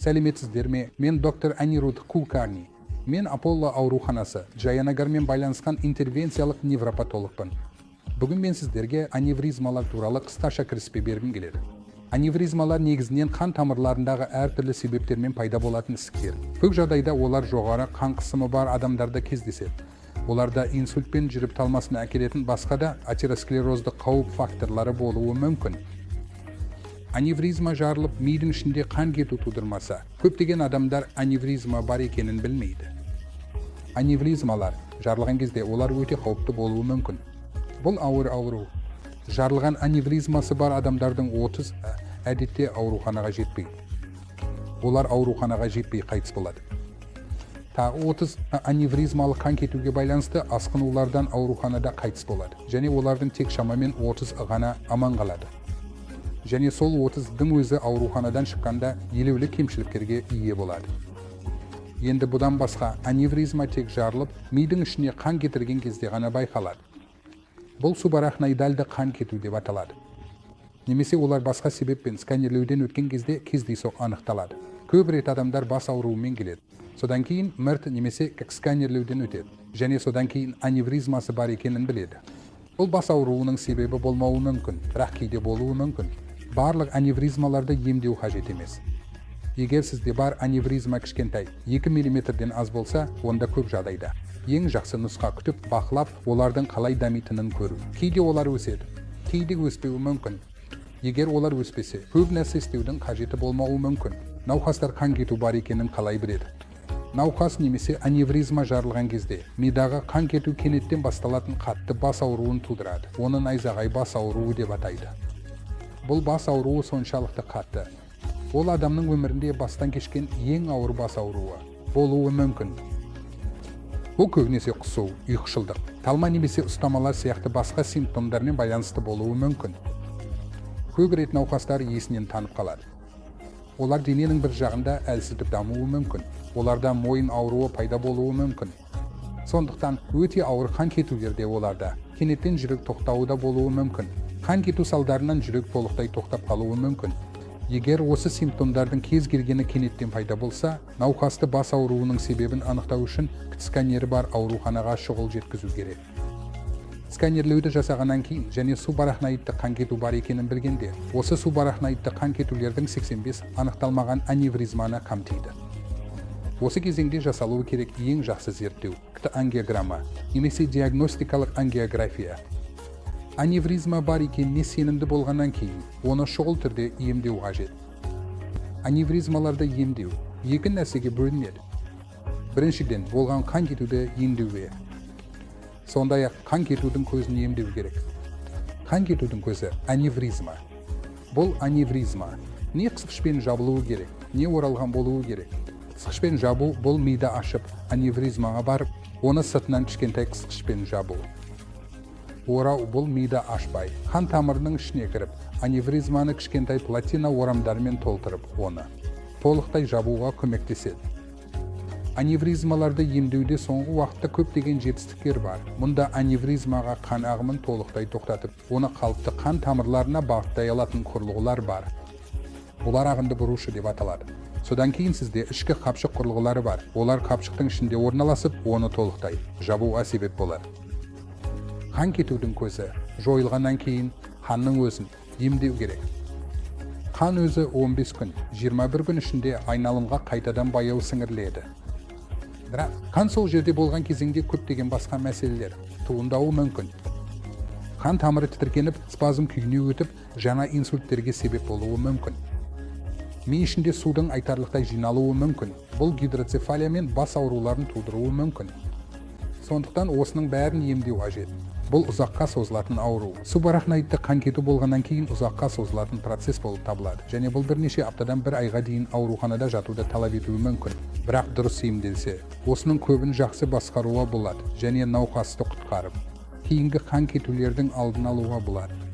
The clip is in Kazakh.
Сәлеметсіздер ме? Мен доктор Анируд Кулкарни. Мен Аполло ауруханасы Джаянагармен байланысқан интервенциялық невропатологпын. Бүгін мен сіздерге аневризмалар туралы қысқаша кіріспе бергім келеді. Аневризмалар негізінен қан тамырларындағы әртүрлі себептермен пайда болатын ісіктер. Көп жағдайда олар жоғары қан қысымы бар адамдарда кездеседі. Оларда инсульт пен жүрек талмасына әкелетін басқа да атеросклерозды қауіп факторлары болуы мүмкін. Аневризма жарылып, мидың ішінде қан кету тудырмаса, көптеген адамдар аневризма бар екенін білмейді. Аневризмалар жарылған кезде олар өте қауіпті болуы мүмкін. Бұл ауыр ауру. Жарылған аневризмасы бар адамдардың 30 әдетте ауруханаға жетпейді. Олар ауруханаға жетпей қайтыс болады. Тағы 30 аневризмалы қан кетуге байланысты асқынулардан ауруханада қайтыс болады және олардың тек шамамен 30 ғана аман қалады. Және сол 30-дың өзі ауруханадан шыққанда елеулі кемшіліктерге ие болады. Енді бұдан басқа, аневризма тек жарылып, мидың ішіне қан кетірген кезде ғана байқалады. Бұл субарахноидальды қан кету деп аталады. Немесе олар басқа себеппен сканерлеуден өткен кезде кездейсоқ анықталады. Көп рет адамдар бас ауруымен келеді. Содан кейін МРТ немесе сканерлеуден өтеді және содан кейін аневризмасы бар екенін біледі. Бұл бас ауруының себебі болмауы мүмкін, бірақ кейде болуы мүмкін. Барлық аневризмаларды емдеу қажет емес. Егер сізде бар аневризма кішкентай, 2 миллиметрден аз болса, онда көп жағдайда ең жақсы нұсқа күтіп, бақылап, олардың қалай дамитынын көру. Кейде олар өседі, кейде өспеуі мүмкін. Егер олар өспесе, көп нәрсе істеудің қажеті болмауы мүмкін. Науқастар қан кету бар екенін қалай біледі? Науқас немесе аневризма жарылған кезде мидағы қан кету кенеттен басталатын қатты бас ауруын тудырады. Оны найзағай бас ауруы деп атайды. Бұл бас ауруы соншалықты қатты, ол адамның өмірінде бастан кешкен ең ауыр бас ауруы болуы мүмкін. Бұл көбінесе құсу, ұйқышылдық, талма немесе ұстамалар сияқты басқа симптомдармен байланысты болуы мүмкін. Көп рет науқастар есінен танып қалады. Олар дененің бір жағында әлсіздік дамуы мүмкін. Оларда мойын ауруы пайда болуы мүмкін. Сондықтан өте ауыр қан кетулерде оларда кенеттен жүрек тоқтауы да болуы мүмкін. Қан кету салдарынан жүрек толықтай тоқтап қалуы мүмкін. Егер осы симптомдардың кез келгені кенеттен пайда болса, науқасты бас ауруының себебін анықтау үшін КТ сканері бар ауруханаға шұғыл жеткізу керек. Сканерлеуді жасағаннан кейін және субарахноидты қан кету бар екенін білгенде, осы субарахноидты қан кетулердің 85 анықталмаған аневризманы қамтиды. Осы кезеңде жасалуы керек ең жақсы зерттеу КТ ангиограмма немесе диагностикалық ангиография. Аневризма бар екеніне сенімді болғаннан кейін, оны шұғыл түрде емдеу қажет. Аневризмаларды емдеу екі нәрсеге бөлінеді. Біріншіден, болған қан кетуді емдеуге. Сондай ақ қан кетудің көзін емдеу керек. Қан кетудің көзі аневризма. Бұл аневризма не қысқышпен жабылуы керек, не оралған болуы керек. Қысқышпен жабу бұл миды ашып, аневризмаға барып, оны сыртынан кішкентай қысқышпен жабу. Орау бұл миды ашпай, қан тамырының ішіне кіріп, аневризманы кішкентай платина орамдармен толтырып, оны толықтай жабуға көмектеседі. Аневризмаларды емдеуде соңғы уақытта көптеген жетістіктер бар. Мұнда аневризмаға қан ағымын толықтай тоқтатып, оны қалыпты қан тамырларына бағыттай алатын құрылғылар бар. Олар ағынды бұрушы деп аталады. Содан кейін сізде ішкі қапшық құрылғылары бар. Олар қапшықтың ішінде орналасып, оны толықтай жабуға себеп болады. Қан кетудің көзі жойылғаннан кейін қанның өзін емдеу керек. Қан өзі 15 күн, 21 күн ішінде айналымға қайтадан баяу сіңіріледі. Бірақ қан сол жерде болған кезеңде көптеген басқа мәселелер туындауы мүмкін. Қан тамыры тітіркеніп, спазм күйіне өтіп, жаңа инсульттерге себеп болуы мүмкін. Ми ішінде судың айтарлықтай жиналуы мүмкін. Бұл гидроцефалия мен бас ауруларын тудыруы мүмкін. Сондықтан осының бәрін емдеу қажет. Бұл ұзаққа созылатын ауру. Субарахноидты қан кету болғаннан кейін ұзаққа созылатын процесс болып табылады және бұл бірнеше аптадан бір айға дейін ауруханада жатуды талап етуі мүмкін. Бірақ дұрыс емделсе, осының көбін жақсы басқаруға болады және науқасты құтқарып, кейінгі қан кетулердің алдын алуға болады.